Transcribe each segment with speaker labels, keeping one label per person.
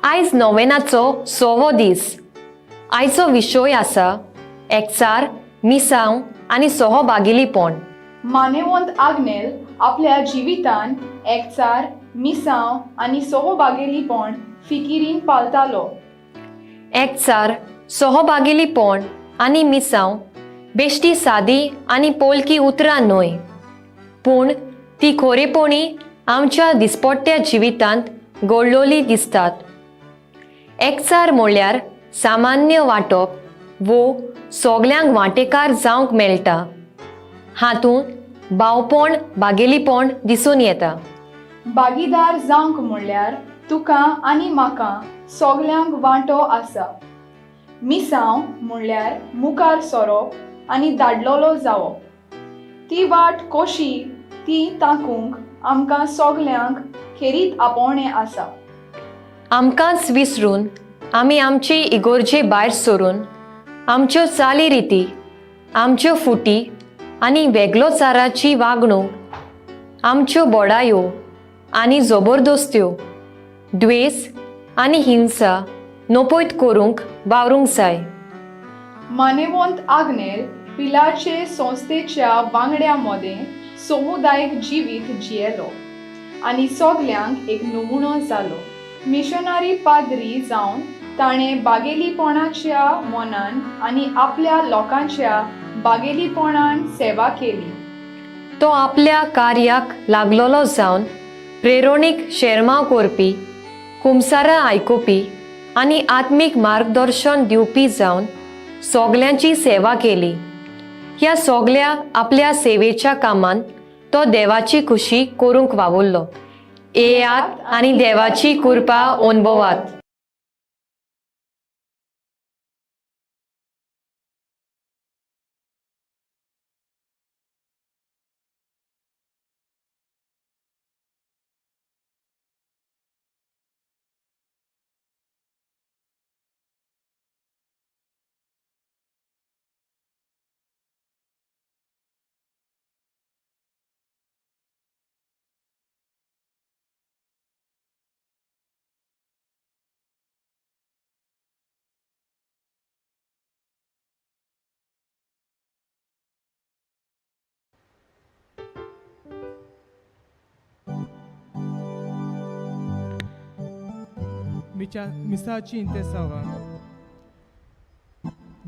Speaker 1: आयज नोवेनाचो 6वो दीस. आयचो विशय आसा एकचार, मिसांव आनी सहभागिलीपण.
Speaker 2: मानेवंत आग्नेल आपल्या जिवितान एकचार, मिसांव आनी सहभागेलीपण फिकिरीन पालतालो.
Speaker 1: एकचार, सहभागिलीपण आनी मिसांव बेश्टी सादी आनी पोलकी उतरां न्हय, पूण ती खोरेपणी आमच्या दिसपट्ट्या जिवितांत गोडलोली दिसतात. एकचार म्हणल्यार सामान्य वांटप वो सगल्यांक वांटेकार जावंक मेळटा. हातूंत भावपण, बागेलीपण दिसून येता.
Speaker 2: भागीदार जावंक म्हणल्यार तुका आनी म्हाका सगल्यांक वांटो आसा. मिसांव म्हणल्यार मुखार सोरोप आनी दाडलोलो जावप. ती वाट कशी ती ताकूंक आमकां सगल्यांक खेरीत आपोवणें आसा.
Speaker 1: आमकांच विसरून आमी आमचे इगोर्जे भायर सरून आमच्यो चाली रिती, आमच्यो फुटी आनी वेगळोचाराची वागणूक, आमच्यो बोडायो आनी जबरदस्त्यो, द्वेस आनी हिंसा नपयत करूंक वावरूंक जाय.
Speaker 2: मानेवंत आग्नेल पिलाचे संस्थेच्या वांगड्या मदें समुदायीक जिवीत जियेलो आनी सगल्यांक एक नमुनो जालो. मिशनरी पाद्री जावन ताणें बागेलीपणाच्या मनान आनी आपल्या लोकांच्या बागेलीपणान सेवा केली.
Speaker 1: तो आपल्या कार्याक लागलोलो जावन प्रेरणीक शेरमांव करपी, कुमसारां आयकुपी आनी आत्मीक मार्गदर्शन दिवपी जावन सगल्यांची सेवा केली. ह्या सगल्या आपल्या सेवेच्या कामांत तो देवाची खुशी करूंक वावुरलो. येयात आनी देवाची कृपा अनुभवात.
Speaker 3: मिसाची इंतेसांवां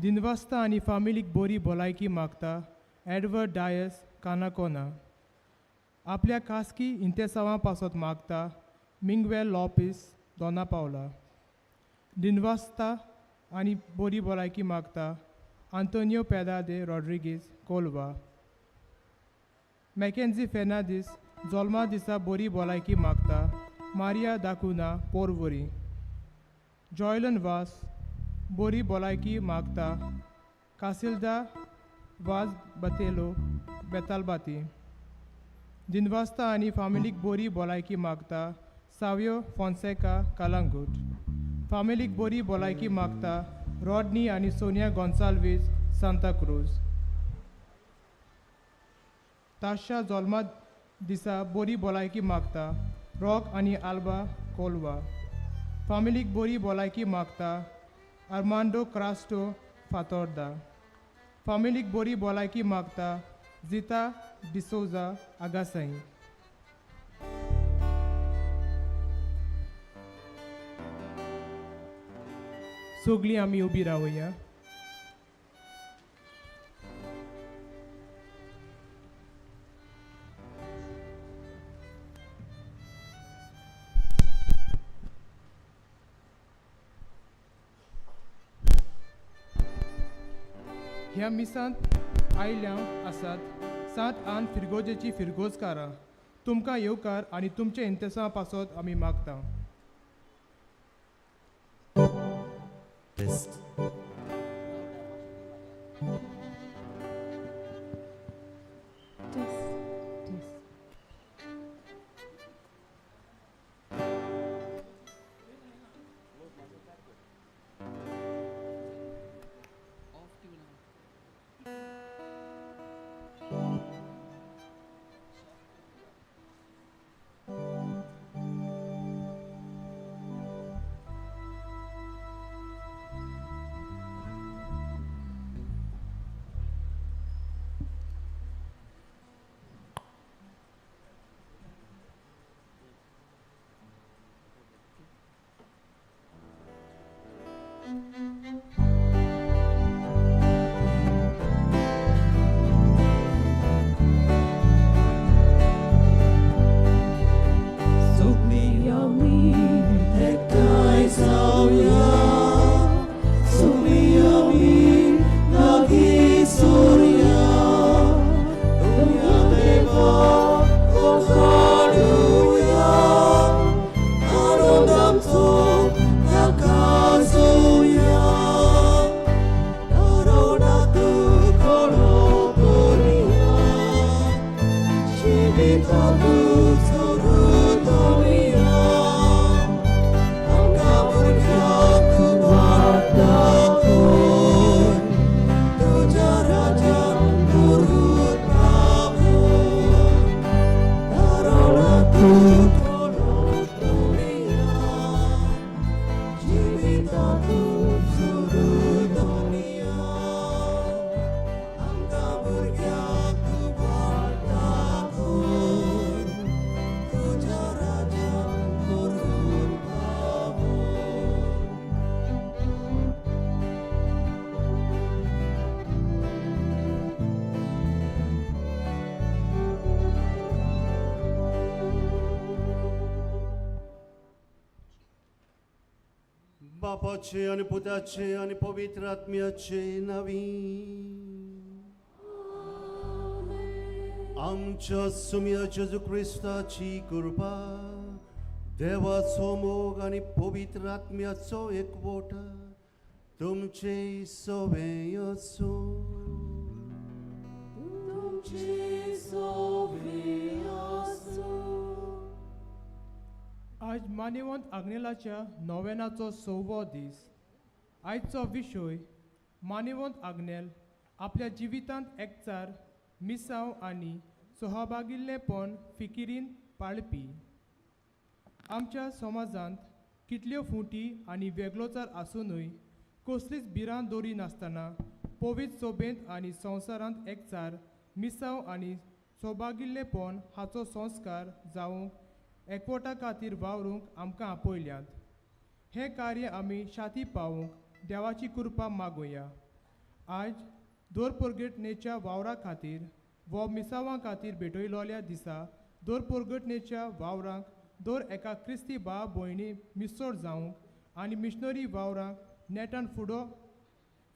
Speaker 3: दिनवास्ता आनी फामिलीक बोरी भलायकी मागता एडवर्ड डायस कानाकोना. आपल्या खासगी इंतेसांवां पासत मागता मिंगवेल लॉपीस दोना पावला. दिनवास्ता आनी बोरी भलायकी मागता आंतोनियो पेदादे रॉड्रिगीज कोलवा. मॅकेन्झी फेर्नांदीस जोल्मा दिसा बोरी भलायकी मागता मारिया दाकुना पोरवरी. जॉयलन वास बोरी भलायकी मागता कासिल्दा वाज बतेलो बेतालबाती. दिनवास्ता आनी फामिलीक बोरी भलायकी मागता सावयो फोन्सेका कालांगूट. फामिलीक बोरी भलायकी मागता रॉडनी आनी सोनिया गोन्साल्वीस सांताक्रूज. ताशा जोल्मा दिसा बोरी भलायकी मागता रॉक आनी आल्बा कोलवा. फामिलीक बोरी भलायकी मागता आर्मांडो क्रास्टो फातोर्दा. फामिलीक बोरी भलायकी मागता जिता डिसोजा आगासाई. सगळीं आमी उबी रावया. ह्या मिसांत आयल्या आसात सात आन फिरगोजेची फिरगोजकारां. तुमकां येवकार आनी तुमचे इंतेसां पासत आमी मागता.
Speaker 4: बापाचे आनी पुताचे आनी पवित्र आत्म्याचे नावी. आमच्या सुम्या जेजू क्रिस्ताची कृपा, देवाचो मोग आनी पवित्र आत्म्याचो एकवट तुमचे सवे आसूं.
Speaker 3: आज मानेवंत आग्नेलाच्या नोवेनाचो सव्वो दीस. आयचो विशय मानेवंत आग्नेल आपल्या जिवितांत एकचार, मिसांव आनी सहभागिल्लेपण फिकिरीन पाळपी. आमच्या समाजांत कितल्यो फुटी आनी वेगळोचार आसुनूय कसलीच भिरांत दवरी नासतना पवित्र सोबेंत आनी संवसारांत एकचार, मिसांव आनी सौभागिल्लेपण हाचो संस्कार जावंक एकवटा खातीर वावरूंक आमकां आपयल्यात. हें कार्य आमी शाती पावोवंक देवाची कृपा मागुया. आयज दोर पोर्गटनेच्या वावरा खातीर वो मिसावां खातीर भेटयलोल्या दिसा दोर पोर्गटनेच्या वावरांक दर एका क्रिस्ती भाव भयणी मिसळ जावंक आनी मिशनरी वावरांक नेटान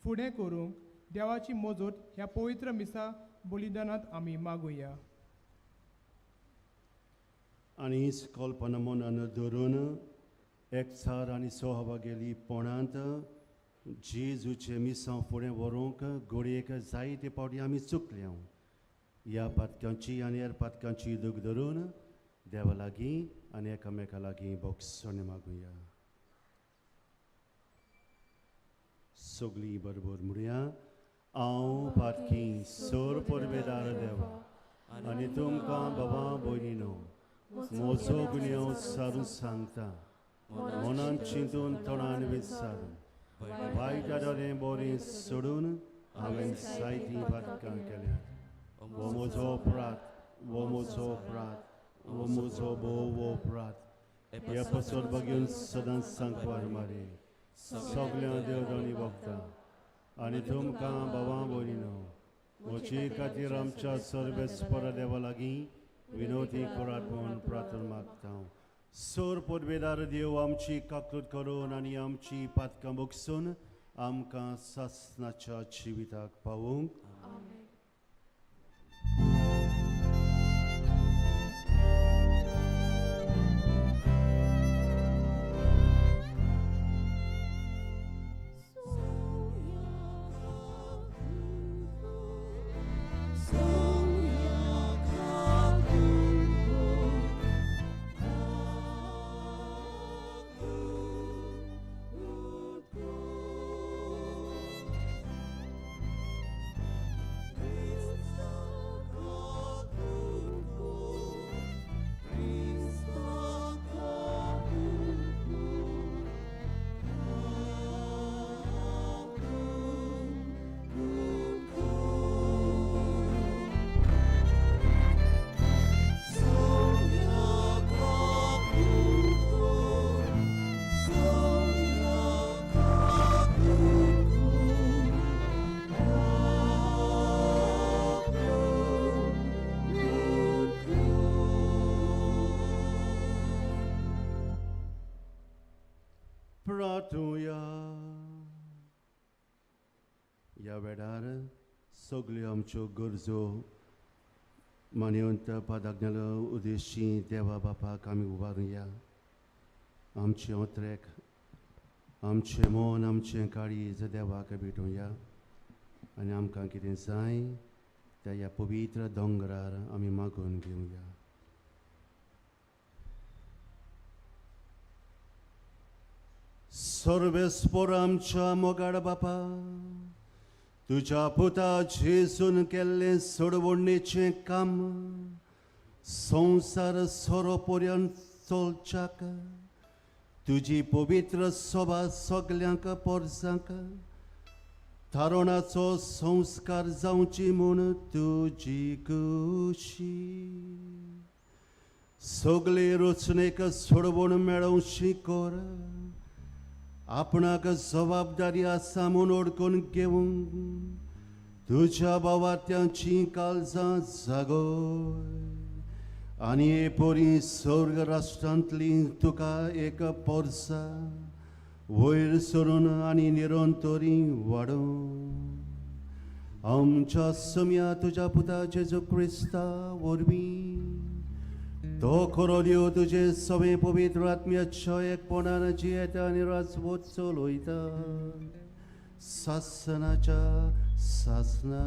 Speaker 3: फुडें करूंक देवाची मजत ह्या पवित्र मिसा बलिदानांत आमी मागुया.
Speaker 4: आनी हीच कल्पना मनान धरून एकचार आनी सहभागेली पणांत जेजूचें मिसांव फुडें व्हरूंक घडयेक जायते फावटी आमी चुकल्या. ह्या पातकांची आनी हेर पातकांची दूख धरून देवा लागीं आनी एकामेका लागीं भोगसणे मागुया. सगळीं बरोबर म्हणया, हांव पातकी सोर परबेदार देवा आनी तुमकां बाबा भयणीनो म्हजो गुन्यांव सारून सांगता, मनान चिंतून तोंडान विचारून वायट आदलें बरें सोडून हांवें जायतीं पातकां केल्यात. हो म्हजो अपराध, हो म्हजो अपराध, हो म्हजो भोव अपराध. ह्या पसर बगेवन सदांच सांगपार मारे सगळ्या देवदांनी बघता आनी तुमकां बाबा भयणीनो म्हजे खातीर आमच्या सर्वेस्परा देवा लागीं विनोदी करात म्हूण प्रार्थना मागता. सोर पोदबेदार देव आमची काकूत करून आनी आमची पातकां बगसून आमकां सासनाच्या जिविताक पावोवंक. ह्या वेळार सगल्यो आमच्यो गरजो मानवंत पादाग्नेलो उद्देशी देवा बापाक आमी उबारुया. आमचें ओत्रेक, आमचें मन, आमचें काळीज देवाक भेटुया आनी आमकां कितें जाय त्या ह्या पवित्र दोंगरार आमी मागून घेवया. सर्वेस्पोर आमच्या मोगाड बापा, तुज्या पुता जेजून केल्लें सोडवणेचें काम संवसार सोरो पर्यंत चलच्याक तुजी पवित्र सभा सगल्यांक पोरसांक थारणाचो संस्कार जावची म्हूण तुजी खुशी सगळे रचणेक सोडवण मेळोवची कर. आपणाक जबाबदारी आसा म्हूण ओडकून घेवंक तुज्या भावात्यांची काळजां जागय आनी हे परी स्वर्ग राष्ट्रांतली तुका एक पोरसा वयर सरून आनी निरंतरी वाडोवं. आमच्या सम्या तुज्या पुता जेजू क्रिस्ता वरवीं तो खरो देव तुजे सवे पवित्र आत्म्याच्या एकपणान जियेता आनी राजवट चलयता सासनाच्या सासना.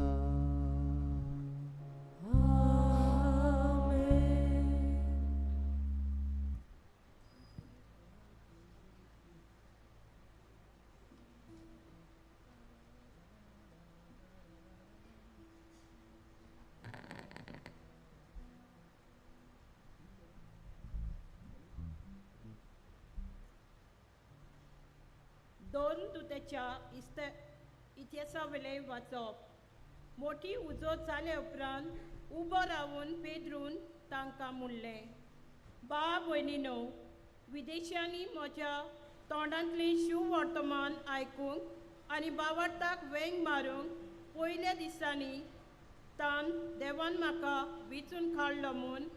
Speaker 5: दोन दुत्याच्या इतिहासावेलें वाचप. मोठी उजो जाले उपरांत उबो रावन पेद्रून तांकां म्हणलें, बा भयणीनो, विदेशांनी म्हज्या तोंडांतलें शिववर्तमान आयकूंक आनी बावडताक वेंग मारूंक पयल्या दिसांनी तान देवान म्हाका विचून काडलो म्हूण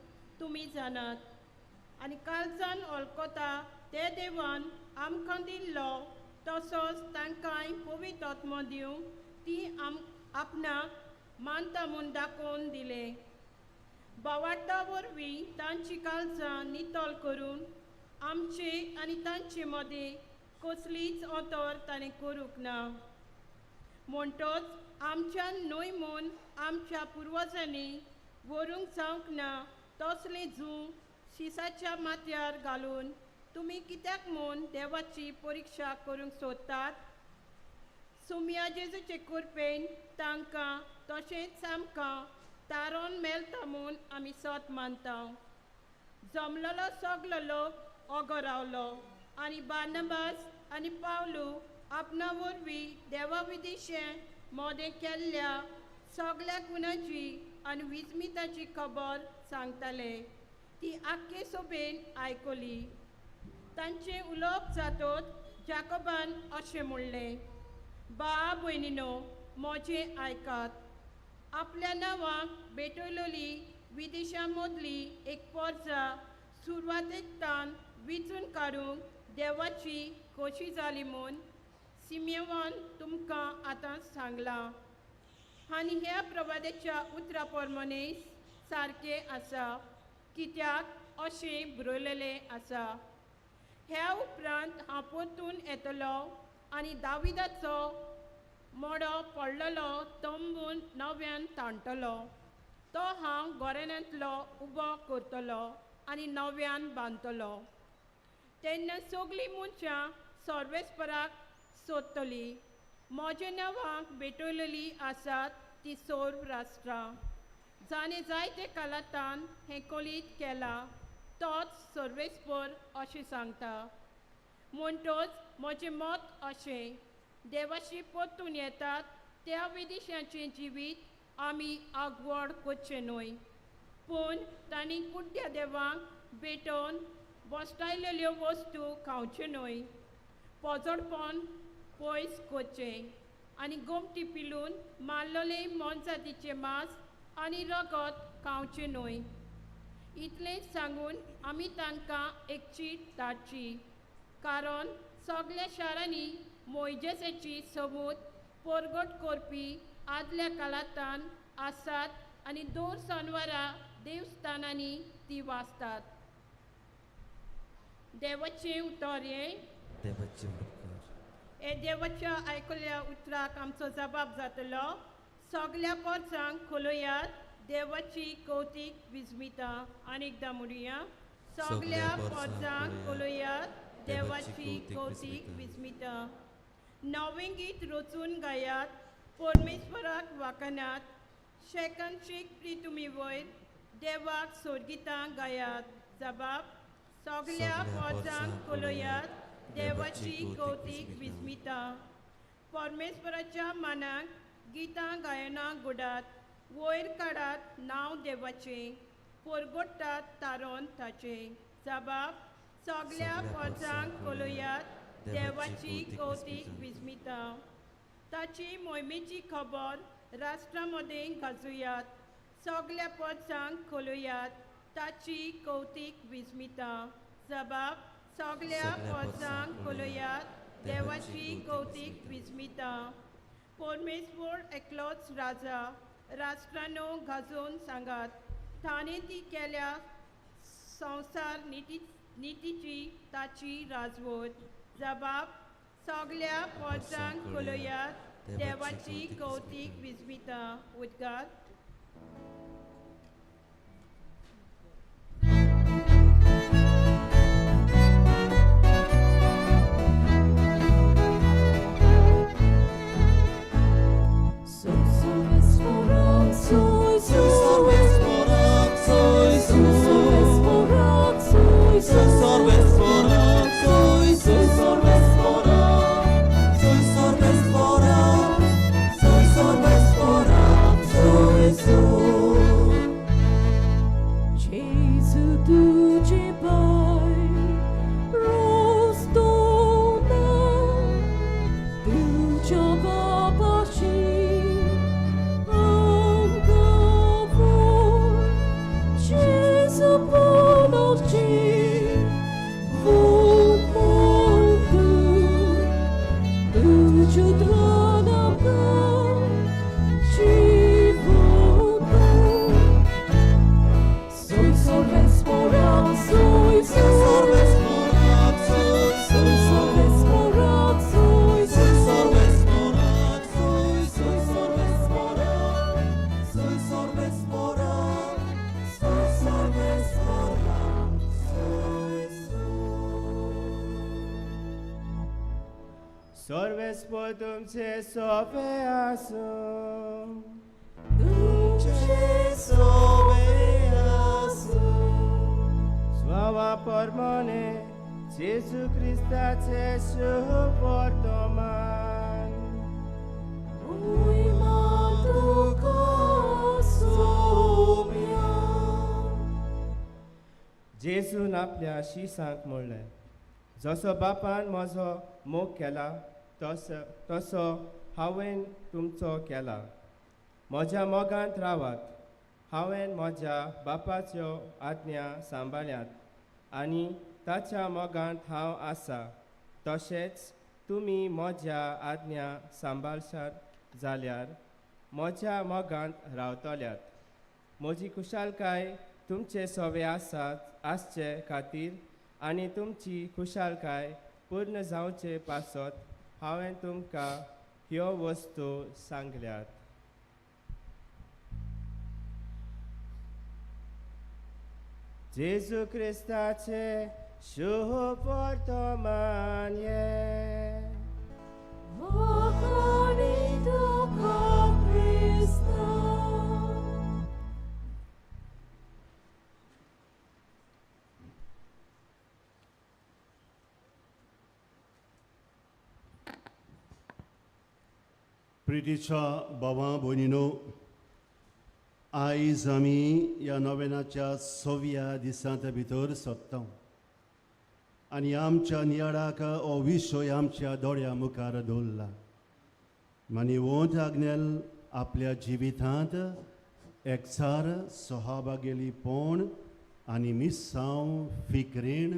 Speaker 5: तुमी जाणात आनी कालच्यान वळखता ते देवान आमकां दिल्लो तसोच तांकांय पवित्र आत्मो दिवंक ती आपणाक मानता म्हूण दाखोवन दिलें. बावार्ता वरवीं तांची काळजां नितळ करून आमचे आनी तांचे मदीं कसलीच अंतर ताणें करूंक ना. म्हणटच आमच्यान न्हय म्हूण आमच्या पुर्वजांनी व्हरूंक जावंक ना तसलें जूं शिसाच्या माथ्यार घालून तुमी कित्याक म्हूण देवाची परिक्षा करूंक सोदतात? सुम्या जेजूचे कृपेन तांकां तशेंच आमकां तारोन मेळटा म्हूण आमी सत मानता. जमलेलो सगलो लोक ओगो रावलो आनी बार्नबास आनी पावलू आपणा वरवीं देवा विदेशें मोदें केल्ल्या सगल्या गुणाची आनी विस्मिताची खबर सांगताले. ती आख्खे सोबेन आयकली. तांचें उलोवप जातोच जाकोबान अशें म्हणलें, बा भयणीनो, म्हजें आयकात. आपल्या नांवाक भेटयलेली विदेशां मदली एक पोरजा सुरवातेक तान विचून काडूंक देवाची खोशी जाली म्हूण सिमेवान तुमकां आतां सांगलां. आनी ह्या प्रवादाच्या उतरा प्रमाणें सारकें आसा, कित्याक अशें बरयलेलें आसा, ह्या उपरांत हांव परतून येतलो आनी दाविदाचो मोडो पडलेलो तंबून नव्यान ताणटलो, तो हांव गोरेण्यांतलो उबो करतलो आनी नव्यान बांदतलो. तेन्ना सगळीं मनशां सर्वेस्पराक सोदतली. म्हज्या नांवाक भेटयलेलीं आसात ती सर्व राष्ट्रां जाणें जायते कालांतान हें कलीत केलां तोच सर्वेस्पर अशें सांगता. म्हणटच म्हजें मत अशें, देवाशी परतून येतात त्या विदेशांचें जिवीत आमी आगवड करचें न्हय, पूण तांणी कुड्ड्या देवांक भेटोवन बसटायलेल्यो वस्तू खावच्यो न्हय, पोजडपण पयस करचें आनी गोमटी पिलून मारलेलें मोनजातीचें मांस आनी रगत खावचें न्हय. इतलेंच सांगून आमी तांकां एक चीट धाडची, कारण सगल्या शारांनी मोयजेसाची सबूत परगट करपी आदल्या काळांतान आसात आनी दर सनवारा देवस्थानांनी ती वाचतात. देवाचें उतर हें.
Speaker 6: देवाचें उपकार.
Speaker 5: हे देवाच्या आयकल्ल्या उतराक आमचो जबाब जातलो. सगल्या पोरसांक खोलयात देवाची कौतीक विस्मिता. आनी एकदां म्हणुया, सगल्या पोरसांक खोलयात देवाची कौतीक विस्मिता. नवें गीत रचून गायात, परमेश्वराक वाकनात, शेकान शेक प्री तुमी वयर देवाक सोर्गितां गायात. जबाब, सगल्या पोरसांक खोलयात देवाची कौतीक विस्मिता. परमेश्वराच्या मानाक गितां गायनां गुडात, वयर काडात नांव देवाचें, परगोट्टात तारोन ताचें. जबाब, सगल्या पोरसांक खोलयात देवाची कौतीक विस्मिता. ताची मोहिमेची खबर राष्ट्रा मदें गाजोयात, सगल्या पोरसांक खोलयात ताची कौतीक विस्मिता. जबाब, सगल्या पोरसांक खोलयात देवाची कौतीक विस्मिता. परमेश्वर एकलोच राजा, राष्ट्रांनो गाजोवन सांगात, ताणें ती केल्या संवसार नितीची ताची राजवट. जबाब सगल्या पोटांक कळयात देवाची कौतीक विस्मिता. उद्गार.
Speaker 6: तुमचे सोपे आसूं,
Speaker 7: तुमचे सोपे आसूं.
Speaker 6: स्वावा परमने जेजू क्रिस्ताचे शुभ वर्तमान.
Speaker 7: उयमा तुका सोम्या.
Speaker 6: जेजून आपल्या शिसांक म्हणलें, जसो बापान म्हजो मोग केला तसो हांवें तुमचो केला. म्हज्या मोगांत रावात. हांवें म्हज्या बापाच्यो आज्ञा सांबाळ्यात आनी ताच्या मोगांत हांव आसा. तशेंच तुमी म्हज्या आज्ञा सांबाळशात जाल्यार म्हज्या मोगांत रावतल्यात. म्हजी खुशालकाय तुमचे सवे आसा आसचे खातीर आनी तुमची खुशालकाय पूर्ण जावचे पासत हांवें तुमकां ह्यो वस्तू सांगल्यात. जेजू क्रिस्ताचे शुभ वर्तमान हें.
Speaker 7: वाखाणी तुका क्रिस्ता.
Speaker 4: प्रितीच्या बाबा भयणीनो, आयज आमी ह्या नवेनाच्या सव्या दिसांत भितर सोदता आनी आमच्या नियाळाक हो विशय आमच्या दोळ्या मुखार दवरला. मानिवंत आग्नेल आपल्या जिवितांत एकचार, सहभागेलीपण आनी मिसांव फिकरेन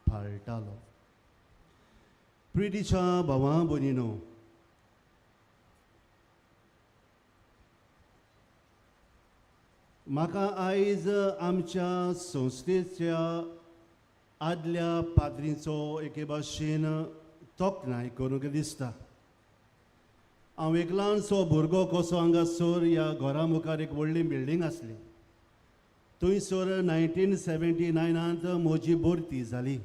Speaker 4: पाळटालो. प्रितीच्या भावा भयणीनो, म्हाका आयज आमच्या संस्थेच्या आदल्या पाद्रींचो एके भाशेन तोखणाय करूंक दिसता. हांव एक ल्हानसो भुरगो कसो हांगासर ह्या घरा मुखार एक व्हडली बिल्डींग आसली. थंयसर 1979 म्हजी भरती जाली.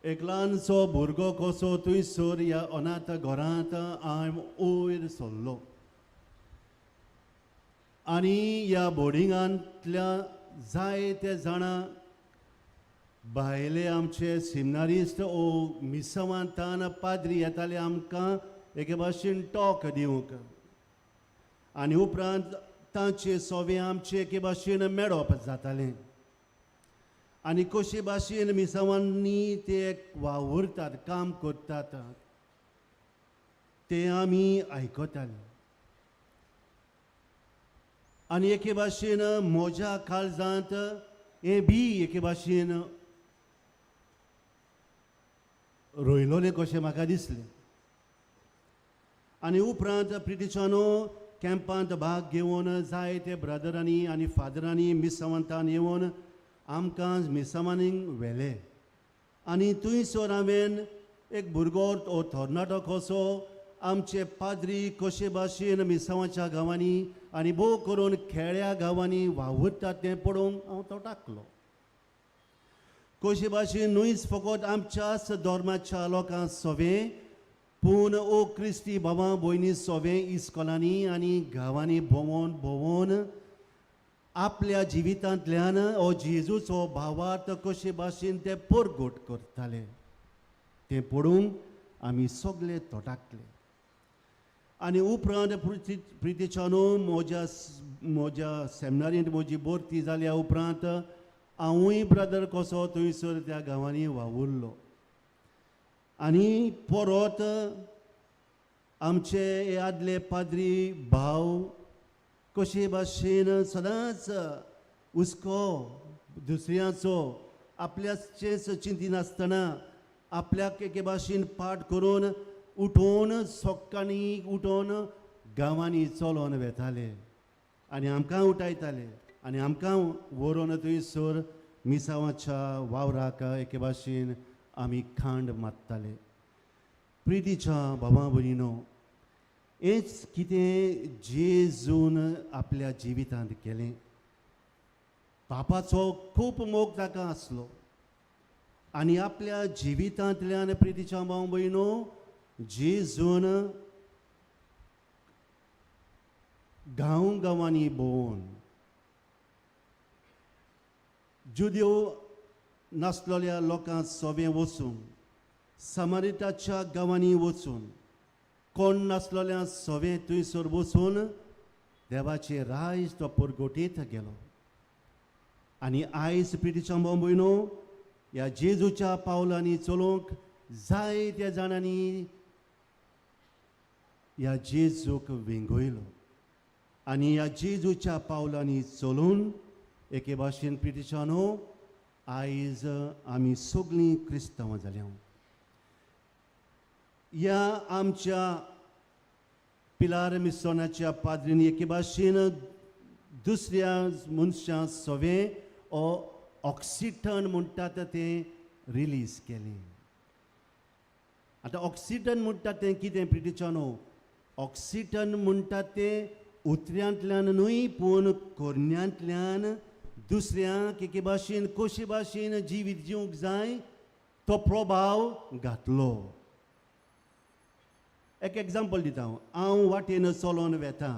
Speaker 4: एक ल्हानसो भुरगो कसो थंयसर ह्या अनाथ घरांत हांव वयर सरलो आनी ह्या बोर्डिंगांतल्या जायते जाणां भायले आमचे सिमनारिस्ट ओ मिसवांतान पाद्री येताले आमकां एके भाशेन टॉक दिवंक आनी उपरांत तांचे सोवे आमचे एके भाशेन मेळप जातालें आनी कशे भाशेन मिसावांनी ते वावुरतात, काम करतात ते आमी आयकताले. आनी एके भाशेन म्हज्या काळजांत हें बी एके भाशेन रोयलोलें कशें म्हाका दिसलें. आनी उपरांत प्रिटिचानो कॅम्पांत भाग घेवन जायते ब्रदरांनी आनी फादरांनी मिसावांतान येवन आमकां मिसावांनी व्हेले आनी थंयसर हांवें एक भुरगो ओ तरणाटो कसो आमचे पाद्री कशे भाशेन मिसावाच्या गांवांनी आनी भोव करून खेड्या गांवांनी वावुरतात तें पळोवंक हांव तो टाकलो. कशे भाशेन न्हूच फकत आमच्याच धर्माच्या लोकांक सोवें पूण ओ क्रिस्ती भावां भयणी सोवें इस्कोलांनी आनी गांवांनी भोंवोन भोंवोन आपल्या जिवितांतल्यान हो जेजूचो भावार्थ कशे भाशेन ते परगट करताले तें पळोवंक आमी सगळे तोटाकले. आनी उपरांत प्रितीच्यानो म्हज्या म्हज्या सेमिनारींत म्हजी भरती जाल्या उपरांत हांवूय ब्रदर कसो थंयसर त्या गांवांनी वावुरलो आनी परत आमचे हे आदले पाद्री भाव कशे भाशेन सदांच हुस्को दुसऱ्यांचो आपल्याचेच चिंतिनासतना आपल्याक एके भाशेन पाठ करून उठोवन सकाळीं उठोवन गांवांनी चलोन वेताले आनी आमकां उठायताले आनी आमकां व्हरोन थंयसर मिसावाच्या वावराक एके भाशेन आमी खांड मारताले. प्रितीच्या बाबा भयणीनो, हेंच कितें जेजून आपल्या जिवितांत केलें. बापाचो खूब मोग ताका आसलो आनी आपल्या जिवितांतल्यान प्रितीच्या भाव भयणो जेजून गांव गांवांनी भोंवन जुदेव नासलेल्या लोकांक सोबें वचून समारिताच्या गांवांनी वचून कोण नासलेल्या सोबें थंयसर वचून देवाचें रायज तो परगटीत गेलो. आनी आयज प्रितीच्या भाव भयणो ह्या जेजूच्या पावलांनी चलोवंक जायत्या जाणांनी ह्या जेजूक वेंगयलो आनी ह्या जेजूच्या पावलांनी चलून एके भाशेन प्रितीच्यानो आयज आमी सगळीं क्रिस्तांवां जाल्या. ह्या आमच्या पिलार मिसोनाच्या पाद्रींनी एके भाशेन दुसऱ्या मनशां सवें ओ ऑक्सिटन म्हणटात तें रिलीज केलें. आतां ऑक्सिटन म्हणटात तें कितें प्रितीच्यानो? ऑक्सिटन म्हणटात तें उतऱ्यांतल्यान न्हय पूण कोरण्यांतल्यान दुसऱ्यांक एके भाशेन कशे भाशेन जिवीत जिवंक जाय तो प्रभाव घातलो. एक एग्जाम्पल दिता हांव. हांव वाटेन चलोन वेता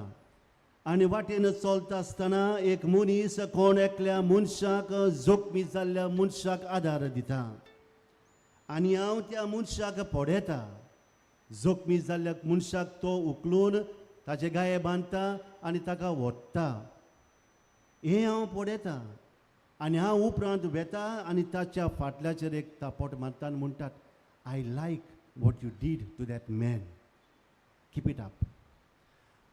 Speaker 4: आनी वाटेन चलता आसतना एक मनीस कोण एकल्या मनशाक जोखमी जाल्ल्या मनशाक आदार दिता आनी हांव त्या मनशाक पळयता. जोखमी जाल्ल्या मनशाक तो उखलून ताचे गाये बांदता आनी ताका व्हडटा हें हांव पळयता आनी हांव उपरांत वेता आनी ताच्या फाटल्याचेर एक तापोट मारता आनी म्हणटात, I like what you did to that man, keep it up.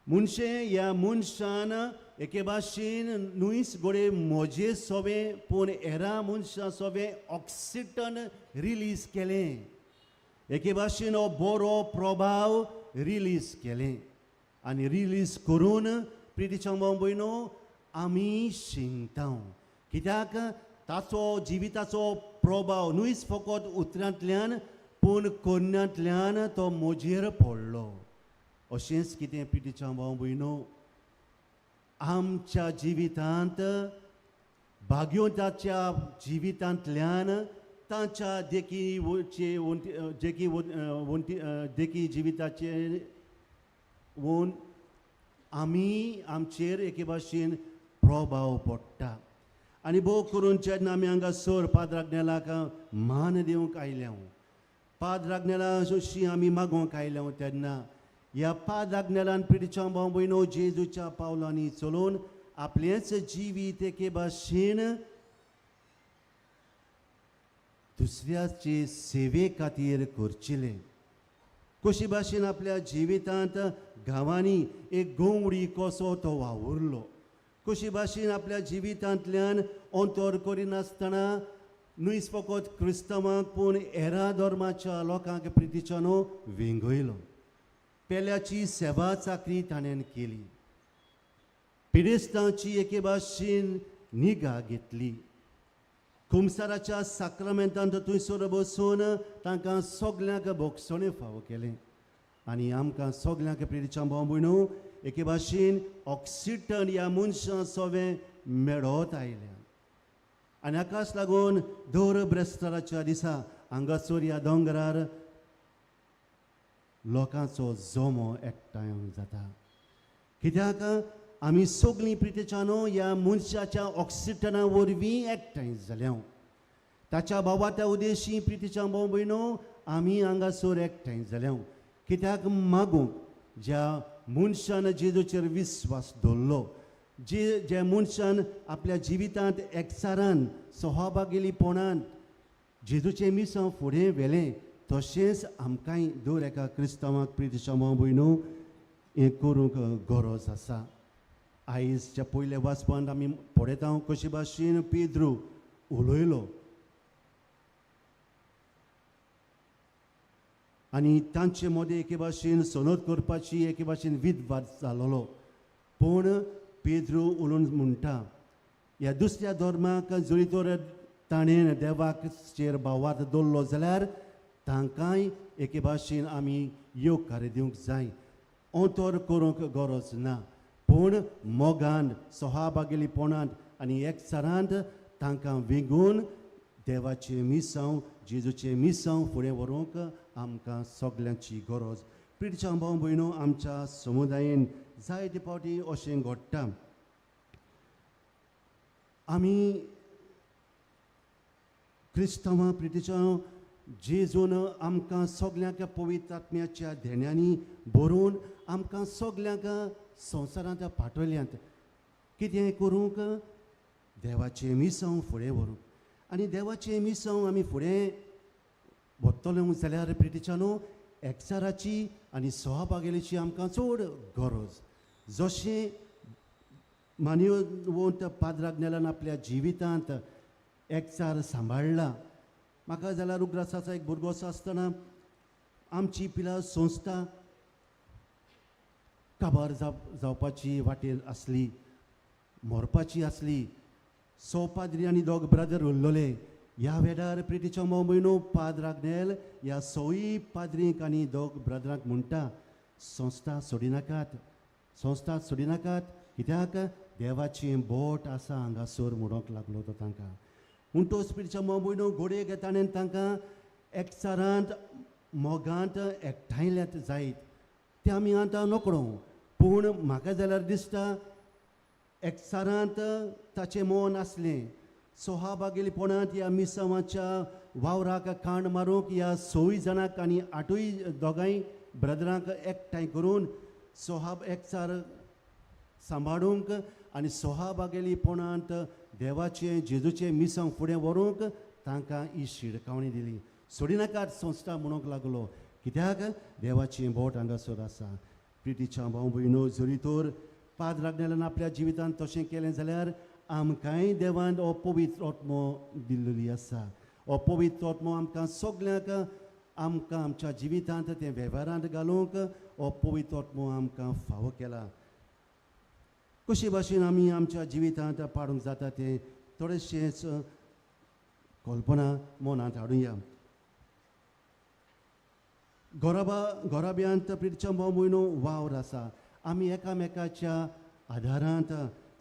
Speaker 4: मनशें ह्या मनशान एके भाशेन न्हूच घडये म्हजे सोबें पूण हेरां मनशां सोबें ऑक्सिटन रिलीज केलें, एके भाशेन हो बरो प्रभाव रिलीज केलें आनी रिलीज करून प्रितीच्या भाव भयणो आमी शिंकता. कित्याक ताचो जिविताचो प्रभाव न्हूच फकत उतरांतल्यान पूण कोन्यांतल्यान तो म्हजेर पडलो. अशेंच कितें प्रितीच्या भाव भयणो आमच्या जिवितांत भाग्योताच्या जिवितांतल्यान तांच्या देखी देखी देखी जिविताचे वोन आमी आमचेर एके भाशेन प्रभाव पडटा. आनी भोव करून जेन्ना आमी हांगासर पाद्र आग्नेलाक मान दिवंक आयल्या, पाद्र आग्नेला अशी आमी मागोवंक आयल्या तेन्ना ह्या पाद्र आग्नेलान प्रितीच्या भाव भयणो जेजूच्या पावलांनी चलोवन आपलेंच जिवीत एके भाशेन दुसऱ्याचे सेवे खातीर करचेलें. कशे भाशेन आपल्या जिवितांत गांवांनी एक गवडी कसो तो वावुरलो, कशे भाशेन आपल्या जिवितांतल्यान अंतर करिनासतना न्हूच फकत क्रिस्तांवांक पूण हेरा धर्माच्या लोकांक प्रितीच्यानो वेंगयलो. पेल्याची सेवा चाकरी ताणें केली, पिडेस्तांची एके भाशेन निगा घेतली. कुमसाराच्या साक्रामेंतांत थंयसर बसून तांकां सगल्यांक भोगसणें फावो केलें. आनी आमकां सगल्यांक प्रेरीच्या भाव भयणू एके भाशेन ऑक्सिटन ह्या मनशां सोवें मेळत आयल्या. आनी हाकाच लागून दर ब्रेस्ताराच्या दिसा हांगासर ह्या दोंगरार लोकांचो जमो एकठांय जाता. कित्याक आमी सगळीं प्रितीच्यानो ह्या मनशाच्या ऑक्सिटना वरवीं एकठांय जाल्या. ताच्या भावाच्या उद्देशी प्रितीच्या भाव भयणो आमी हांगासर एकठांय जाल्या. कित्याक मागूंक ज्या मनशान जेजूचेर विस्वास दवरलो, जे ज्या मनशान आपल्या जिवितांत एकचारान सहभागीपणान जेजूचें मिसांव फुडें व्हेलें, तशेंच आमकांय दर एका क्रिस्तांवाक प्रितीच्या भाव भयणो हें करूंक गरज आसा. आयजच्या पयल्या वाचपांत आमी पळयता कशे भाशेन पेद्रू उलयलो आनी तांचे मदें एके भाशेन सनद करपाची एके भाशेन विदवाद जालोलो. पूण पेद्रू उलोवन म्हणटा ह्या दुसऱ्या धर्माक जरी तर ताणें देवाक चेर भावार्थ दवरलो जाल्यार तांकांय एके भाशेन आमी येवकार दिवंक जाय, अंतर करूंक गरज ना. पूण मोगान सहभागीपणांत आनी एकचारांत तांकां वेंगून देवाचें मिसांव जेजूचें मिसांव फुडें व्हरूंक आमकां सगल्यांची गरज. प्रितीच्या भाव भयणो आमच्या समुदायेन जायते फावटी अशें घडटा. आमी क्रिस्तांवां प्रितीच्या जेजून आमकां सगल्यांक पवित्र आत्म्याच्या धेण्यांनी भरून आमकां सगल्यांक संवसारांत पाठयल्यात. कितें करूंक? देवाचें मिसांव फुडें व्हरूंक. आनी देवाचें मिसांव आमी फुडें व्हरतले जाल्यार प्रितीच्यानो एकचाराची आनी सहभागेलीची आमकां चड गरज. जशें मानवंत पाद्राक नेलान आपल्या जिवितांत एकचार सांबाळ्ळा. म्हाका जाल्यार उगडास एक भुरगो आसतना आमची पिला संस्था काबार जावपाची वाटेर आसली, मरपाची आसली. सो पाद्री आनी दोग ब्रदर उरलोले. ह्या वेळार प्रितीचो भाव भयणो पाद्र आग्नेल ह्या सोय पाद्रींक आनी दोग ब्रदरांक म्हणटा संस्था सोडिनाकात, संस्था सोडिनाकात, कित्याक देवाचें बोट आसा हांगासर म्हणूंक लागलो तो तांकां. म्हणटोच प्रितीचो भाव भयणो घोडयेक ताणें तांकां एकचारांत मोगांत एकठांयल्यात जायत तें आमी आतां नकळो. पूण म्हाका जाल्यार दिसता एकचारांत ताचें मन आसलें. सहभागीपणांत ह्या मिसांवाच्या वावराक काण मारूंक ह्या सोय जाणांक आनी आठूय दोगांय ब्रदरांक एकठांय करून सोहाब एकचार सांबाळूंक आनी सहभागीपणांत देवाचें जेजूचें मिसांव फुडें व्हरूंक तांकां ही शिडकावणी दिली. सोडिनाकात संस्था म्हणूंक लागलो, कित्याक देवाचें बोट हांगासर आसा. प्रितीच्या भाव भयणो जरी तर पाद्र आग्नेलान आपल्या जिवितांत तशें केलें जाल्यार आमकांय देवान हो पवित्र आत्मो दिल्ली आसा. हो पवित्र आत्मो आमकां सगल्यांक आमकां आमच्या जिवितांत तें वेव्हारांत घालूंक हो पवित्र आत्मो आमकां फावो केला. कशे भाशेन आमी आमच्या जिवितांत पाडूंक जाता तें थोडेशेंच कल्पना मनांत हाडुया. घराब्यांत प्रितीच्या भाव भयणो वावर आसा. आमी एकामेकाच्या आदारांत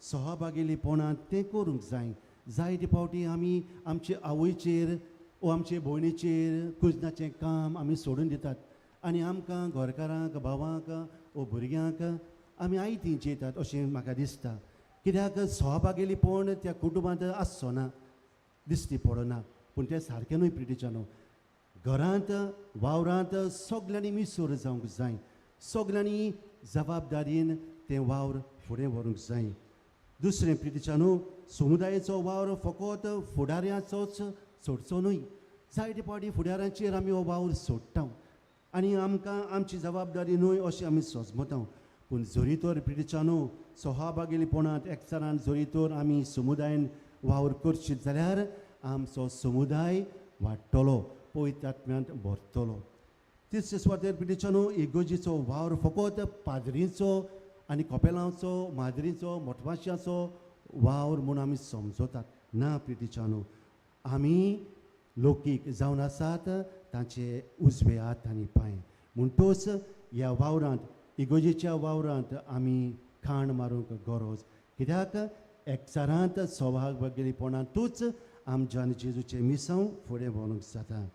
Speaker 4: सहभागीपणांत तें करूंक जाय. जायते फावटी आमी आमचे आवयचेर वो आमचे भयणीचेर कुजनाचें काम आमी सोडून दितात आनी आमकां घरकारांक भावांक वो भुरग्यांक आमी आयतीं जेतात अशें म्हाका दिसता. कित्याक सहभागीपण त्या कुटुंबांत आसचो ना, दिश्टी पडना. पूण तें सारकें न्हय प्रितीच्यानो. घरांत वावरांत सगल्यांनी मिसोर जावंक जाय, सगल्यांनी जबाबदारीन तें वावर फुडें व्हरूंक जाय. दुसरें प्रितीच्यानो समुदायाचो वावर फकत फुडाऱ्याचोच सोडचो न्हय. जायते फावटी फुडाऱ्यांचेर आमी हो वावर सोडटा आनी आमकां आमची जबाबदारी न्हय अशें आमी सोजमता. पूण जरी तर प्रितीच्यानो सहभागीपणांत एकचारान जरी तर आमी समुदायन वावर करशीत जाल्यार आमचो समुदाय वाडटलो, पवित्र आत्म्यांत भरतलो. तिसरे सुवातेर पिडिच्यानो इगोजीचो वावर फकत पाद्रींचो आनी कपेलांचो, माद्रींचो, मोटवाश्याचो वावर म्हूण आमी समजतात. ना प्रिटीच्यानो, आमी लोकीक जावन आसात तांचे उजवे हात आनी पांय. म्हणटोच ह्या वावरांत, इगोजेच्या वावरांत आमी खाण मारूंक गरज, कित्याक एकचारांत सौभाग्यपणांतूच आमच्या आनी जेजूचें मिसांव फुडें व्हरूंक जाता.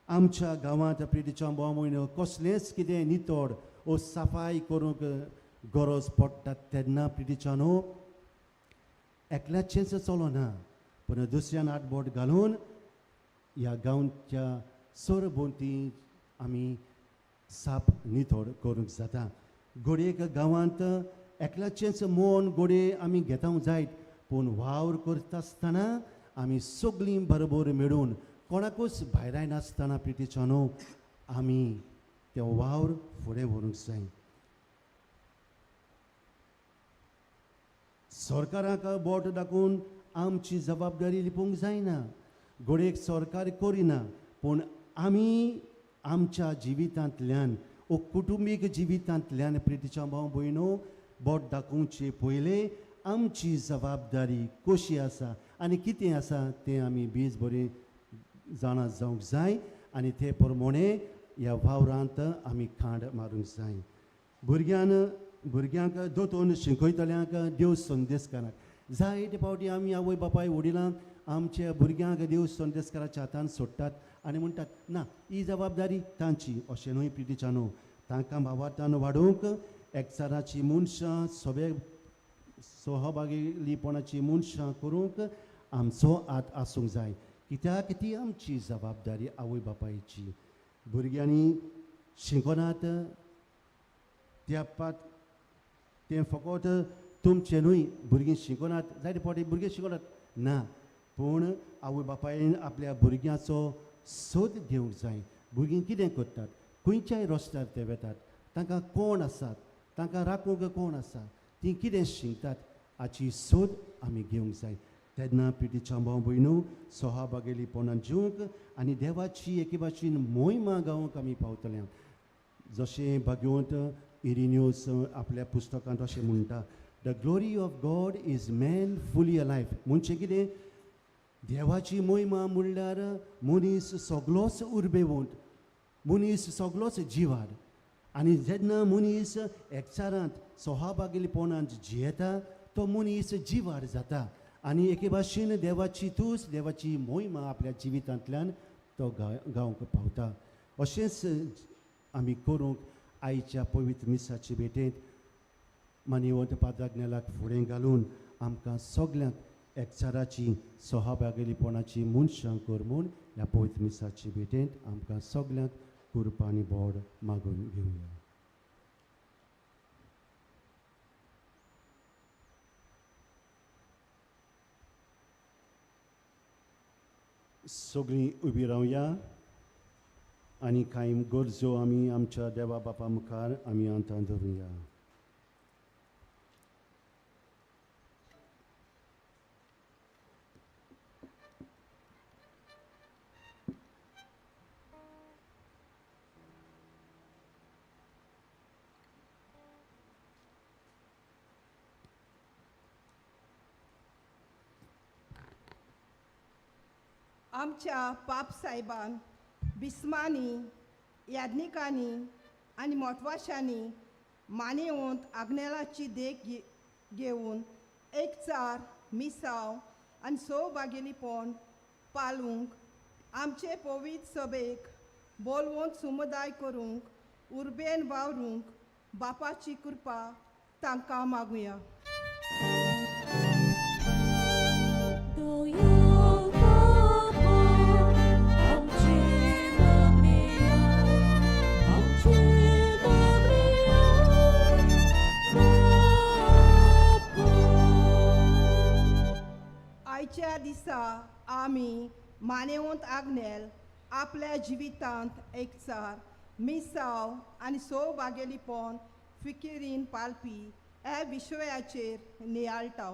Speaker 4: आमच्या गांवांत प्रिटीच्या भाव भयणो कसलेंच कितें नितळ ओ सफाय करूंक गरज पडटा तेन्ना प्रिटीच्यानो एकल्याचेंच चलना, पूण दुसऱ्यान आटबोट घालून ह्या गांवच्या सरभोंवती आमी साप नितळ करूंक जाता. घडयेक गांवांत एकल्याचेंच मन घडये आमी घेता जायत, पूण वावर करता आसतना आमी सगळीं बरोबर मेळून कोणाकूच भायरायनासतना प्रिटीच्यानो आमी ते वावर फुडें व्हरूंक जाय. सरकाराक बोट दाखोवन आमची जबाबदारी लिपोवंक जायना. घडयेक सरकार करिना, पूण आमी आमच्या जिवितांतल्यान ओ कुटुंबीक जिवितांतल्यान प्रितीच्या भाव भयणो बोट दाखोवचे पयले आमची जबाबदारी कशी आसा आनी कितें आसा तें आमी बेज बरें जाणा जावंक जाय आनी ते प्रमाणे ह्या वावरांत आमी खांड मारूंक जाय. भुरग्यांक दोतोन शिकयतल्यांक देव संदेशकाराक जायते फावटी आमी आवय बापाय वडिलांक आमच्या भुरग्यांक देव संदेशकाराच्या हातान सोडटात आनी म्हणटात ना ही जबाबदारी तांची. अशें न्हय प्रितीच्यानो, तांकां भावार्थान वाडोवंक एकचाराची मनशां सगळे सहभागीपणाची मनशां करूंक आमचो हात आसूंक जाय, कित्याक ती आमची जबाबदारी आवय बापायची. भुरग्यांनी शिकनात त्या पात तें फकत तुमचें न्हय, भुरगीं शिकनात जायते फावटी भुरगीं शिकनात ना, पूण आवय बापायन आपल्या भुरग्यांचो सोद घेवंक जाय. भुरगीं कितें करतात, खंयच्याय रस्त्यार ते वेतात, तांकां कोण आसात, तांकां राखूंक कोण आसा, तीं कितें शिकतात हाची सोद आमी घेवंक जाय. तेन्ना पिटीच्या भाव भयणू सहाबागेलीपणान जिवंक आनी देवाची एके भाशेन मोहिमा गावंक आमी पावतले. जशें भाग्यवंत इरिन्यूस आपल्या पुस्तकांत अशें म्हणटा, the glory of God is man fully alive. म्हणजे कितें, देवाची मोहिमा म्हणल्यार मनीस सगलोच उर्बेवंत, मनीस सगलोच जिवार, आनी जेन्ना मनीस एकचारांत सहाबागेलीपणांत जियेता तो मनीस जिवार जाता आनी एके भाशेन देवाची तूस, देवाची मोहिमा आपल्या जिवितांतल्यान तो गावंक पावता. अशेंच आमी करूंक आयच्या पवित्र मिसाचे भेटेंत मानिवंत पाद्राग्नेलाक फुडें घालून आमकां सगल्यांक एकचाराची सहाबागेलीपणाची मनशां कर म्हूण ह्या पवित्र मिसाचे भेटेंत आमकां सगल्यांक कृपा आनी बोड मागून घेवया. सगळीं उबी रावया आनी कांय गरजो आमी आमच्या देवा बापा मुखार आमी आंतां धरुया.
Speaker 5: आमच्या पाप साहेबान, बिस्मांनी, याज्ञिकांनी आनी मोटवाशांनी मानेवंत आग्नेलाची देख घेवन एकचार, मिसाव आनी सौभागेलीपण पालूंक आमचे पवित्र सभेक बोलवंत समुदाय करूंक उर्बेन वावरूंक बापाची कृपा तांकां मागुया. आयच्या दिसा आमी मानेवंत आग्नेल आपल्या जिवितांत एकचार, मिसाव आनी सौभागेलीपण फिकिरीन पालपी ह्या विशयाचेर नियाळटा.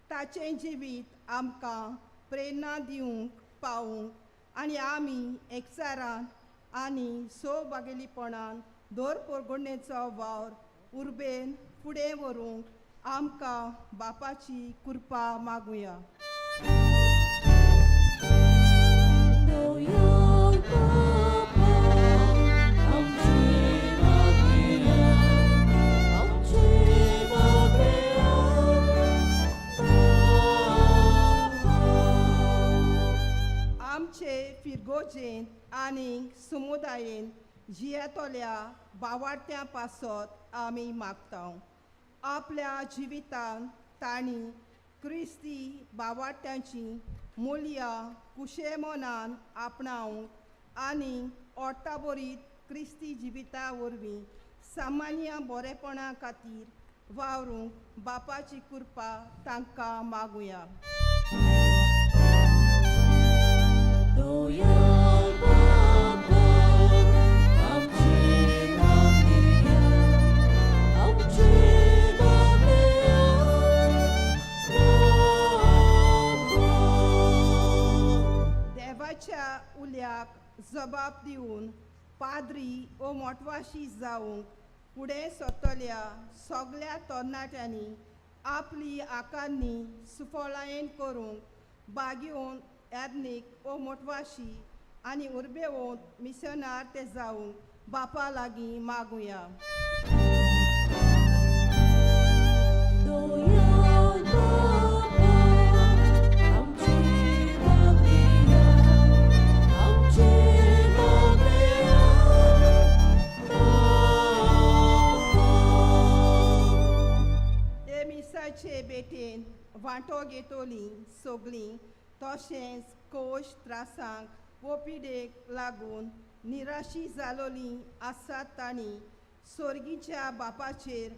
Speaker 5: ताचें जिवीत आमकां प्रेरणा दिवंक पावूंक आनी आमी एकचारान आनी सौभागेलीपणान दर परगणेचो वावर उर्बेन फुडें व्हरूंक आमकां बापाची कृपा मागुया. आमचे फिरगोजेंत आनी समुदायेन जियेतल्या बावाडत्यां पासत आमी मागता. आपल्या जिवितान तांणी क्रिस्ती बावाडत्यांची मुल्यां कुशे मनान आपणावंक आनी ओटाबरीत क्रिस्ती जिविता वरवीं सामान्य बरेपणा खातीर वावरूंक बापाची कृपा तांकां मागुया. देवाच्या उल्याक जबाब दिवन पाद्री ओ मोटवाशी जावंक फुडें सरतल्या सगल्या तरणाट्यांनी आपली आकारणी सुफळायेन करूंक बागेवन याज्ञीक ओ मोटवाशी आनी उर्बेवंत मिशनार ते जावंक बापा लागीं मागुया. ते मिसाचे बेटेन वांटो घेतली सगळीं तशेंच कोश त्रासांक वो पिडेक लागून निराशी जालोली आसात तांणी सोर्गीच्या बापाचेर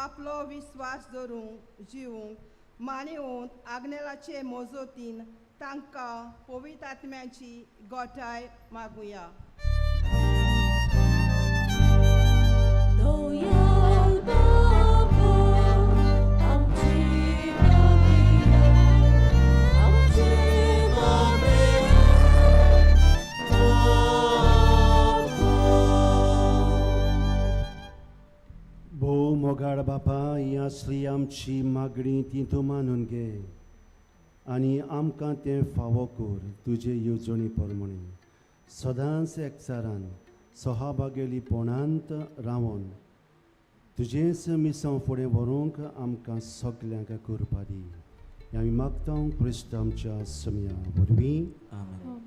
Speaker 5: आपलो विस्वास धरूंक जिवूंक मानेवंत आग्नेलाचे मजतीन तांकां पवित्र आत्म्याची गोठाय मागुया.
Speaker 4: भोव मोगाळ बापा, ही आसली आमची मागणी ती तूं मानून घे आनी आमकां तें फावो कर तुजे येवजणे प्रमाणे सदांच एकचारान सहाभागेलीपणांत रावन तुजेंच मिसांव फुडें व्हरूंक आमकां सगल्यांक करपा दी. आमी मागता क्रिस्त आमच्या समया वरवीं.
Speaker 7: आमेन.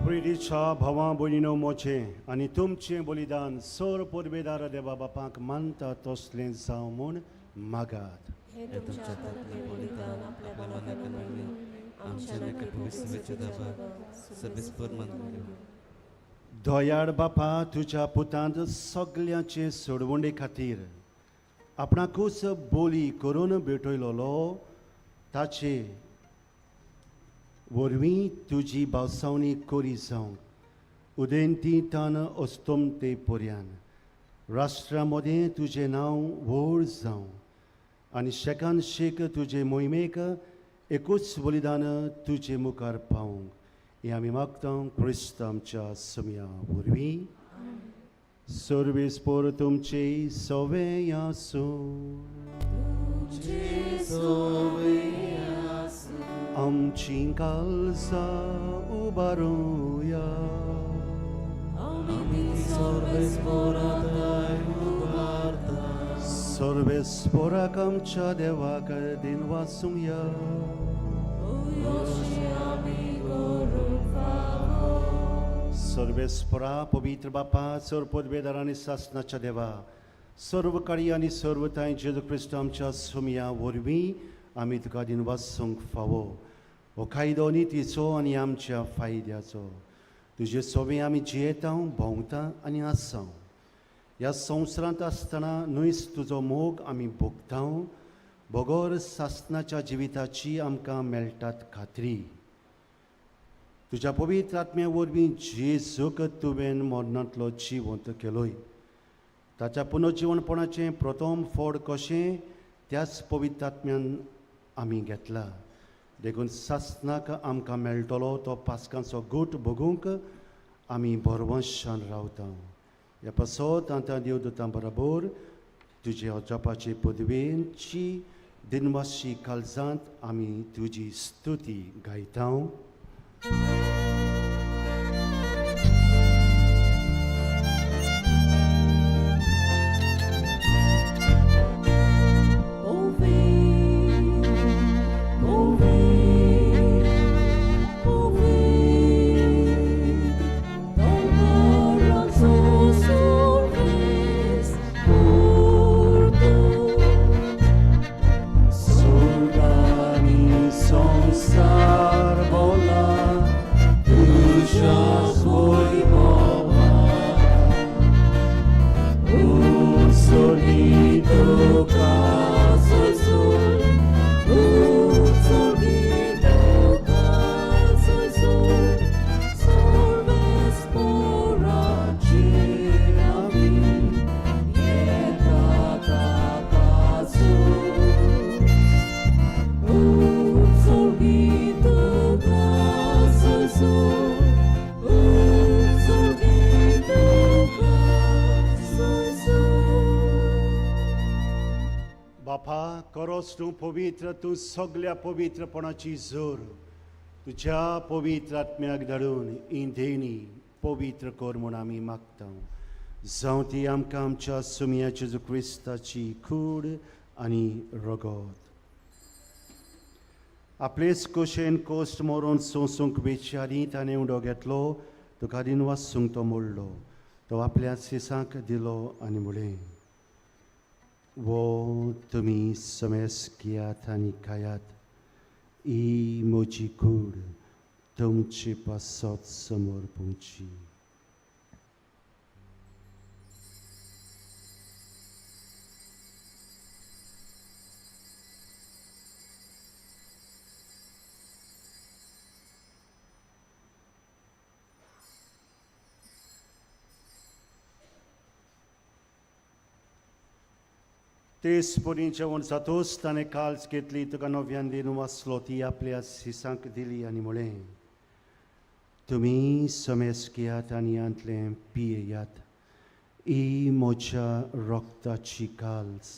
Speaker 4: प्रिरीच्या भावां भयणीनो मोचें आनी तुमचें बलिदान सोर पोरबेदार देवा बापाक मानता तसलें जावं म्हूण मागात.
Speaker 7: हे तुमच्या हातांतलें बलिदान आपल्या मनाक मेळूं आमच्या
Speaker 4: दयाळ बापा, तुज्या पुतांत सगल्यांचे सोडवणे खातीर आपणाकूच बोली करून भेटयलोलो, ताचे वरवीं तुजी बावसावणी करी जावंक उदेंती तान अस्तमते पर्यान राष्ट्रा मदें तुजें नांव व्हड जावं आनी शेकान शेक तुजे मोहिमेक एकूच बलिदान तुजे मुखार पावूंक हें आमी मागता क्रिस्त आमच्या समया वरवीं. सर्वेस पोर तुमचे सवे आसूं. आमची कालसा उबारुया. सर्वेस्पोराक आमच्या देवाक दिन वाचुया. सर्वेस्पोरा पवित्र बापा, सर्व पदवेदार आनी सासनाच्या देवा, सर्व काळी आनी सर्व तांय जेजू क्रिस्त आमच्या सोमया वरवीं आमी तुका दिन वाचूंक फावो. हो कायदो नितीचो आनी आमच्या फायद्याचो. तुजे सोबे आमी जियेता, भोंवता आनी आसा. ह्या संवसारांत आसतना न्हयच तुजो मोग आमी भोगता, बगर सासनाच्या जिविताची आमकां मेळटात खात्री. तुज्या पवित्र आत्म्या वरवीं जेजूक तुवें मरणांतलो जिवंत केलोय. ताच्या पुनर्जिवणपणाचें प्रथम फोड कशें त्याच पवित्र आत्म्यान आमी घेतला. देखून सासनाक आमकां मेळटलो तो पास्कांचो गूट भोगूंक आमी भरवंशान रावता. ह्या पासत आतां देवदूतां बरोबर तुजे अजापाचे पदवेची दिनवाशी काळजांत आमी तुजी स्तुती गायता. तूं पवित्र, तूं सगल्या पवित्रपणाची जोर तुज्या पवित्र आत्म्याक धाडून इंधेनी पवित्र कर म्हूण आमी मागता. जावं ती आमकां आमच्या सुमया जेजू क्रिस्ताची कूड आनी रगत. आपलेच कशेन कोश्ट मरोन सोंसूंक वेच्या ताणें उडो घेतलो, तुका दिन वासूंक तो मोडलो, तो आपल्या सिसांक दिलो आनी म्हणलें, वो तुमी समेस घेयात आनी खायात, ही म्हजी कूड तुमचे पासत समोर पोवची. तेच परी जेवण जातूच ताणें काल्स घेतली, तुका नव्यान दिन वाचलो, ती आपल्या सिसांक दिली आनी म्हणलें, तुमी समेस घेयात आनी हांतलें पियेयात, ही म्हज्या रक्ताची काल्स,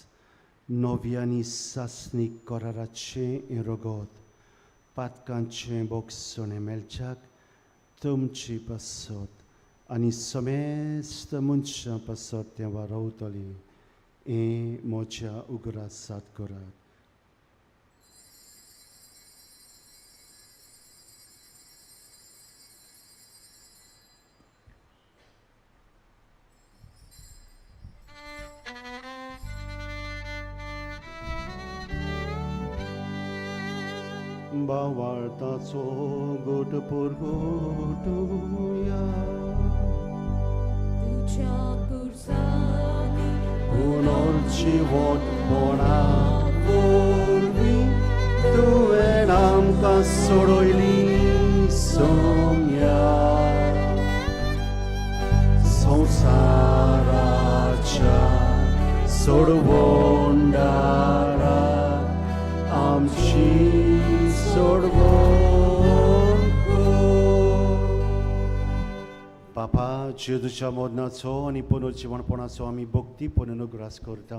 Speaker 4: नव्यानी सासणीक कराराचें हें रगत, पातकांचें बोगसणें मेळच्याक तुमचे पासत आनी समेस्त मनशां पासत तें वारवतलें. हें म्हज्या उगडासात करात. भावार्थाचो गोट पुरगोटुया
Speaker 7: तुज्या कुर्सांनी
Speaker 4: पुनर्जिवोतपणा वरवीं तुवें आमकां सोडयली सोम्या संवसाराच्या सोडवणदारा आमची सोडवण कर. बापा जेजूच्या मरणाचो आनी पुनर्जिवणपणाचो आमी भक्ती पुनरुग्रास करता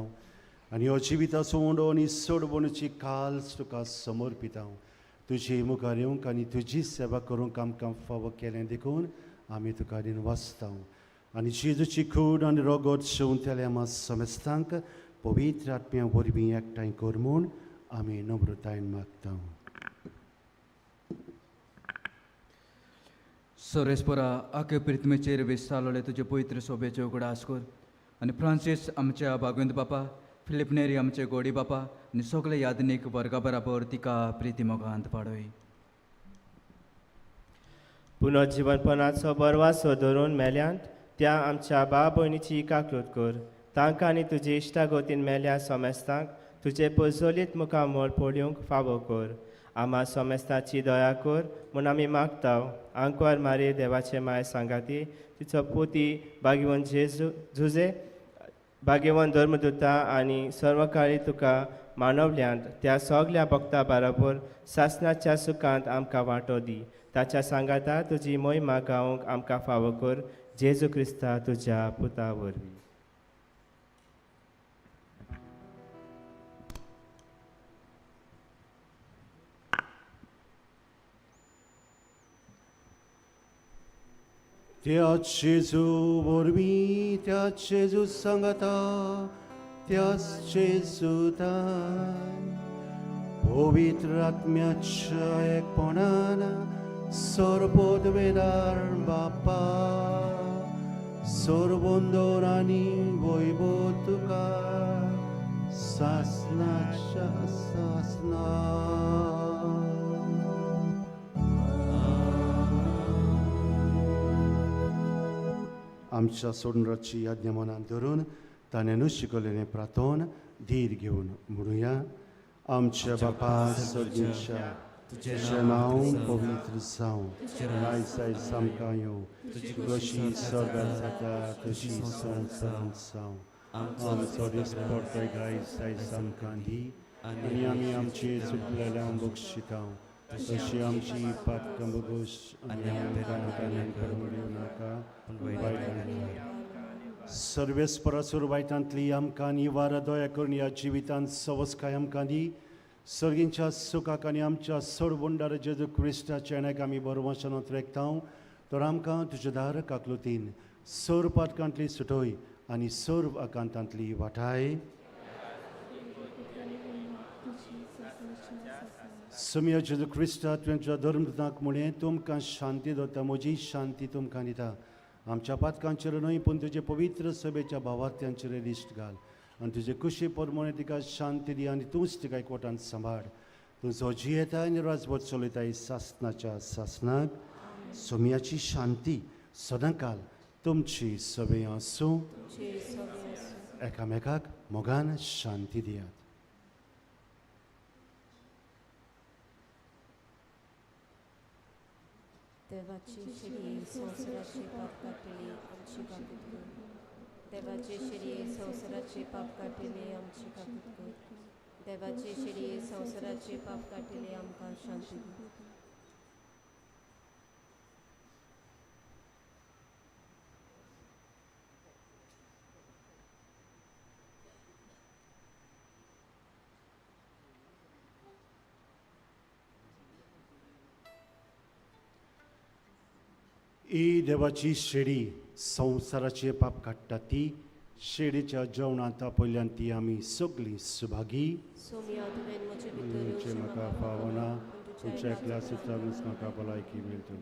Speaker 4: आनी हो जिविताचो उंडो आनी सोडवणुची काल्स तुका समर्पिता. तुजी मुखार येवंक आनी तुजी सेवा करूंक आमकां फावो केलें देखून आमी तुका रीण वाचता. आनी जेजूची कूड आनी रोगोत शेवंतल्या आमा समेस्तांक पवित्र आत्म्या वरवीं एकठांय कर म्हूण आमी नम्रतायेन मागता.
Speaker 8: सोरेस्पोरा आखे प्रिथमेचेर विस्तारलेले तुजे पवित्र सोबेचे उगडास कर आनी फ्रांसीस आमच्या भागवंत बापा, फिलीप नेरी आमचे गोडी बापा आनी सगळे यादनीक वर्गा बराबर तिका प्रिती मोगांत पाडय.
Speaker 6: पुनर्जिवनपणाचो बरवासो धरून मेल्यांत त्या आमच्या भाव भयणीची काकूत कर. तांकां आनी तुजी इश्टागतीन मेल्या सोमेस्तांक तुजे पजोलीत मुखामळ पळोवंक फावो कर. आमा सोमेस्ताची दया कर म्हूण आमी मागता. आंकवार मारी देवाचे माय सांगाती तिचो पोती भाग्यवंत जेजू जुजे भाग्यवंत धर्मदूता आनी सर्वकाळी तुका मानवल्यांत त्या सगल्या भक्ता बराबर सासनाच्या सुखांत आमकां वांटो दी. ताच्या सांगाता तुजी मोहिमा गावंक आमकां फावो कर. जेजू क्रिस्ता तुज्या पुता वरवीं.
Speaker 4: त्या जेजू वरवीं, त्या जेजू सांगाता, त्याच जेजूतान पवित्र आत्म्याच्या एकपणान सर्वोदवेदार बापा सर्वंदोर आनी वैभव तुका सासनाच्या सासना. आमच्या सोडणाची आज्ञा मनान धरून ताणें न्हू शिकयलेलें प्रार्थन धीर घेवन म्हणुया. आमच्या बापा सर्गीच्या, तुजें नांव पवित्र जावं, रायज आयज आमकां येवं, तुजी सगळ्या जाता तशी संवसारांत जावं. आमचो दिसपट्टो आयज आयज आमकां दी आनी आमी आमचे चुकलेल्यांक बक्षिता तशी आमची पातकां बगोश आनी आमकां करून नाका वायटांतली. सर्वेस्परासूर वायटांतली आमकां निवार दया करून ह्या जिवितांत सवस्काय आमकां दी. सर्गींच्या सुखाक आनी आमच्या सोडबुंडार जेजू क्रिस्ताच्या येण्याक आमी बरवंशनात रेखता. तर आमकां तुज्या दार काकलुतीन सोर पातकांतली सुटोय आनी सोर आकांतांतली वाटाय. समिया जेजू क्रिस्ता तुवें धर्मदूतांक म्हणलें, तुमकां शांती दवरता, म्हजी शांती तुमकां दिता. आमच्या पातकांचेर न्हय पूण तुजे पवित्र सभेच्या भावार्थ्यांचेर दिश्ट घाल आनी तुजे कुशी प्रमाणे तिका शांती दी आनी तूंच तिका एकवटान सांबाळ. तूं जो जियेता आनी राजभर चलयताय सासनाच्या सासनाक. सोम्याची शांती सदांकाल तुमची सभे आसूं. एकामेकाक मोगान शांती दियात.
Speaker 9: देवाची शिरी संवसाराचे पाप काडटली आमची काकूत कर. देवाचे शिरी संवसाराचे पाप काडटली आमची काकूत कर. देवाचे शिरी संवसाराचे पाप काडटली आमकां शांती दी.
Speaker 4: ही देवाची शेडी संवसाराचे पाप काडटा ती शेडीच्या जेवणांत आपयल्यान ती आमी सगळीं सुभागी.
Speaker 9: सोम्या तुवें म्हजे भितर येवचें
Speaker 4: म्हाका फावना, तुमच्या एकल्या सुत्रानूच म्हाका भलायकी मेळटली.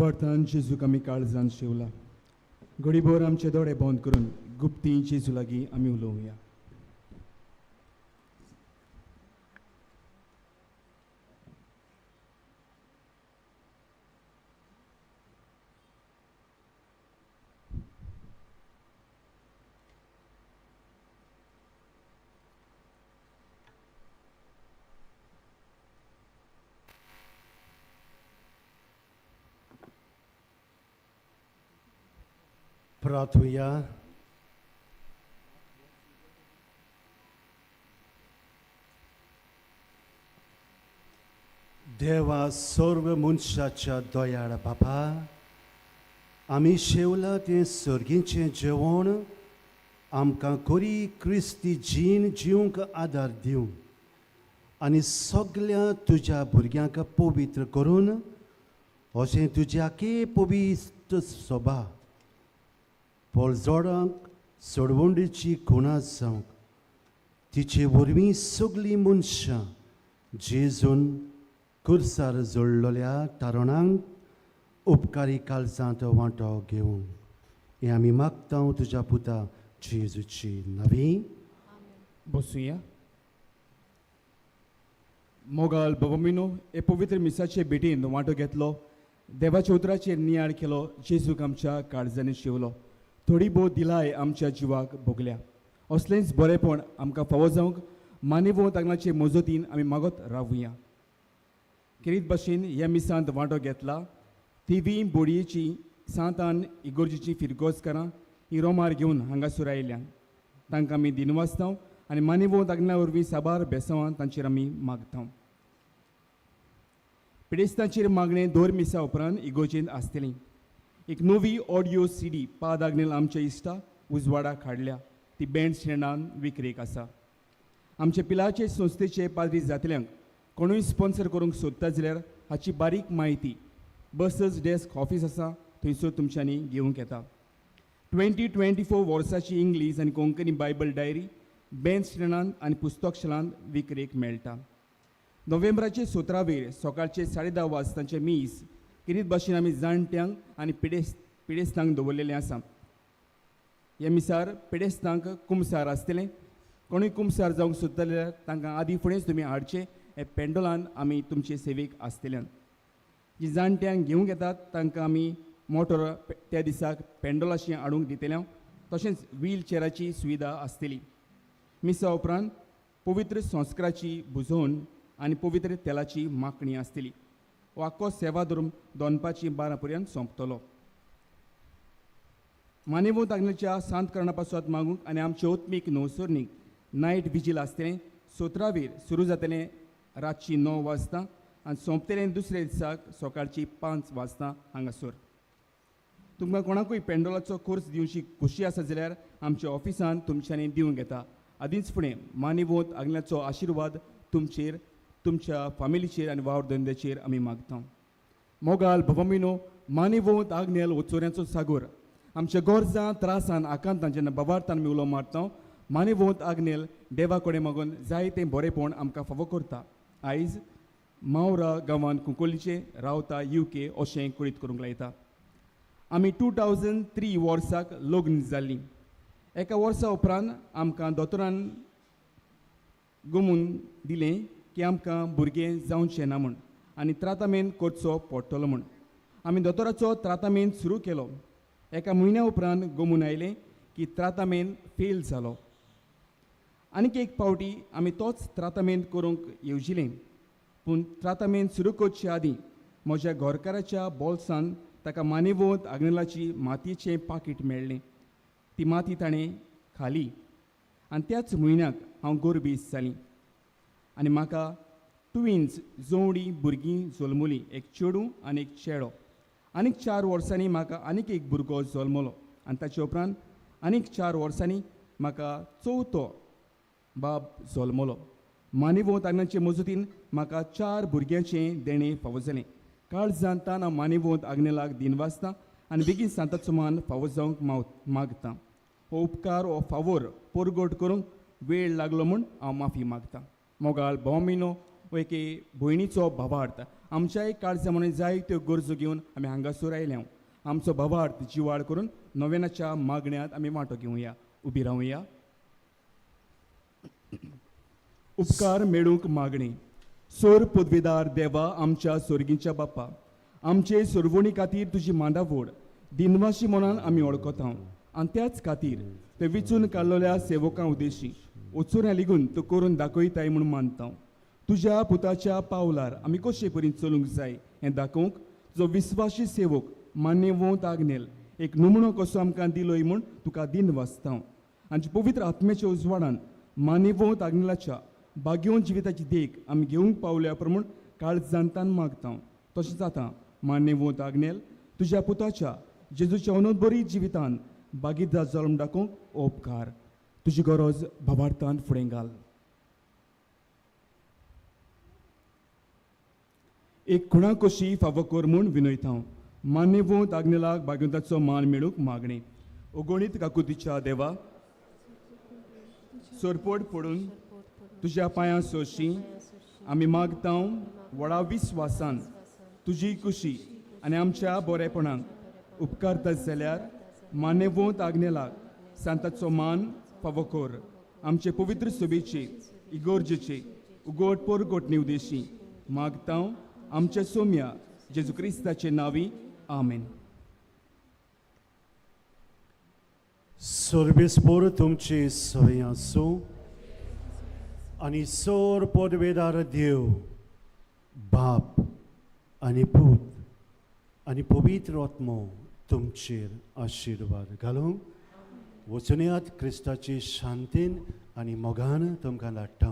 Speaker 8: भावार्थान जेजूक आमी काळजान शेवला. घडीभर आमचे दोळे बंद करून गुप्ती जेजू लागीं आमी उलोवया.
Speaker 4: प्रार्थुया. देवा सर्व मनशाच्या दयाळ बापा, आमी शेवला तें सर्गीचें जेवण आमकां कोरी क्रिस्ती जीण जिवंक आदार दिवं आनी सगल्या तुज्या भुरग्यांक पवित्र करून अशें तुज्या के पवित्र सोबा पोळजोडांक सोडवणीची खुणा जावंक तिचे वरवीं सगळीं मनशां जेजून कुर्सार जोडलेल्या तारणांक उपकारी काळजांत वांटो घेवंक हें आमी मागता तुज्या पुता जेजूची नवी.
Speaker 8: बसुया. मोगाल बाबामिनो हे पवित्र मिसाचे भेटीन वांटो घेतलो, देवाच्या उतराचेर नियाळ केलो, जेजूक आमच्या काळजांनी शिवलो, थोडी भोव दिलाय आमच्या जिवाक भोगल्या. असलेंच बरेंपण आमकां फावो जावंक मानेवो तांगलाचे मजतीन आमी मागत रावुया. खेरीत भाशेन ह्या मिसांत वांटो घेतला थिवी बोडयेची सांतान इगोर्जीची फिरगोजकारां ही रोमार घेवन हांगासर आयल्यान तांकां आमी दिनवासता आनी मानेवो तांगल्या वरवीं साबार बेसांवां तांचेर आमी मागता. पिडेस्तांचेर मागणें दोर मिसा उपरांत इगोर्जेंत आसतली. एक नवी ऑडियो सीडी पाद आग्नेल आमच्या इश्टा उजवाडाक हाडल्या, ती बँड स्टँडान विक्रेक आसा. आमच्या पिलाचे संस्थेचे पाद्री जातल्यांक कोणूय स्पॉन्सर करूंक सोदता जाल्यार हाची बारीक म्हायती बसस डेस्क ऑफीस आसा थंयसर तुमच्यांनी घेवंक येता. 2024 वर्साची इंग्लीश आनी कोंकणी बायबल डायरी बँड स्टँडान आनी पुस्तकशालांत विक्रेक मेळटा. नोव्हेंबराचे 17 वेर सकाळचे 10:30 वाजतांचे मीस किरीत भाशेन आमी जाणट्यांक आनी पिडेस्तांक दवरलेलें आसा. ह्या मिसार पिडेस्तांक कुमसार आसतलें. कोणूय कुमसार जावंक सोदतले जाल्यार तांकां आदी फुडेंच तुमी हाडचें. हे पेंडोलान आमी तुमचे सेवेक आसतल्यान. जी जाणट्यांक घेवंक येतात तांकां आमी मोटर त्या दिसाक पेंडोलाशी हाडूंक दितले, तशेंच व्हील चेराची सुविधा आसतली. मिसा उपरांत पवित्र संस्काराची बुजोवन आनी पवित्र तेलाची मागणी आसतली. हो आख्खो सेवा धर्म दोनपाची 12 पर्यंत सोंपतलो. मानेवो तांगल्याच्या सांत करणा पासत मागूंक आनी आमचे ओत्मीक नवसरणीक नायट विजील आसतलें. 17 वेर सुरू जातलें रातची 9 वाजता आनी सोंपतलें दुसऱ्या दिसाक सकाळची 5 वाजता हांगासर. तुमकां कोणाकूय पेंडोलाचो कोर्स दिवची खोशी आसा जाल्यार आमच्या ऑफिसान तुमच्यांनी दिवंक येता. आदींच फुडें मानेवोत आग्नेलाचो आशिर्वाद तुमचेर, तुमच्या फामिलीचेर आनी वावर धंद्याचेर आमी मागता. मोगाल भवमिनो मानेवोत आग्नेल ओचोऱ्यांचो सागोर आमच्या गरजां त्रासान आकांतान जेन्ना बाबार्थान आमी उलो मारता, मानेवोत आग्नेल देवा कडेन मागून जायतें बरेंपण आमकां फावो करता. आयज मावरा गांवान कुंकोलीचे रावता UK अशें कळीत करूंक लायता. आमी 2003 वर्साक लग्न जालीं. एका वर्सा उपरांत आमकां दोतोरान गमून दिलें की आमकां भुरगें जावचें ना म्हूण आनी त्रातामेन करचो पडटलो म्हूण. आमी दोतोराचो त्रातामेन सुरू केलो. एका म्हयन्या उपरांत गमून आयलें की त्रातामेन फेल जालो. आनीक एक पावटी आमी तोच त्रातामेन करूंक येवजिलें, पूण त्रातामेन सुरू करचे आदीं म्हज्या घरकाराच्या बोल्सान ताका मानेवोत आग्नेलाची मातयेचें पाकीट मेळ्ळें. ती माती ताणें खाली आनी त्याच म्हयन्याक हांव गोरबीस जालीं आनी म्हाका ट्विन्स जोवडी भुरगीं जल्मलीं, एक चेडूं आनी एक चेडो. आनीक 4 वर्सांनी म्हाका आनीक एक भुरगो जल्मलो आनी ताचे उपरांत आनीक 4 वर्सांनी म्हाका चवथो बाब जल्मलो. मानेवोत आग्नेलाचे मजतीन म्हाका 4 भुरग्यांचें देणें फावो जालें. काळजांत हांव मानेवोत आग्नेलाक दिनवासता आनी बेगीन सांताचो मान फावो जावंक मागता. हो उपकार हो फावोर परगट करूंक वेळ लागलो म्हूण हांव माफी मागता. मोगाळ भोवमिनो हो एके भयणीचो भावार्थ
Speaker 10: आमच्याय काळजा म्हणून जायत्यो गरजो घेवन आमी हांगासर आयल्या. आमचो भावार्थ जिवाळ करून नोवेनाच्या मागण्यांत आमी वांटो घेवया. उबी रावया. उपकार मेळूंक मागणी. सोर पदवेदार देवा, आमच्या सोर्गीच्या बाप्पा, आमचे सोरवणी खातीर तुजी मांडावड दिनवाशी मनान आमी वळखता आनी त्याच खातीर ते विचून काडलेल्या सेवकां उद्देशी वचुऱ्या लिगून तूं करून दाखयताय म्हूण मानता. तुज्या पुताच्या पावलार आमी कशे परी चलूंक जाय हें दाखोवंक तुजो विस्वाशी सेवक मान्यवंत आग्नेल एक नमुनो कसो आमकां दिलोय म्हूण तुका दिन वाचता. आनी पवित्र आत्म्याच्या उजवाडान मान्यवंत आग्नेलाच्या भाग्यवंत जिविताची देख आमी घेवंक पावल्या प्रमाण काळजांतान मागता. तशेंच आतां मान्यवंत आग्नेल तुज्या पुताच्या जेजूच्या अनोद बरी जिवितान भागीदार जल्म दाखोवंक उपकार. तुजी गरज भावार्थान फुडें घाल. एक खुणा कशी फावो कर म्हूण विनयता. मान्यवंत आग्नेलाक भाग्यवंताचो मान मेळूंक मागणी. अगणीत काकुतीच्या देवा, सोरपोट पडून तुज्या पांयां सोशी आमी मागता व्हडा विस्वासान तुजी कुशी आनी आमच्या बरेपणाक उपकारता जाल्यार मान्यवंत आग्नेलाक सांताचो मान फावो कर. आमचे पवित्र सभेचे इगोर्जेचे उगोट पोरगोट निवदेशी मागता आमच्या सोम्या जेजू क्रिस्ताचे नांवी. आमेन.
Speaker 4: सर्वेस्पोर तुमची सवय आसूं आनी सोर पदवेदार देव बाप आनी पूत आनी पवित्र आत्मो तुमचेर आशिर्वाद घालूंक. वचुनयात क्रिस्ताची शांतीन आनी मोगान तुमकां धाडटा.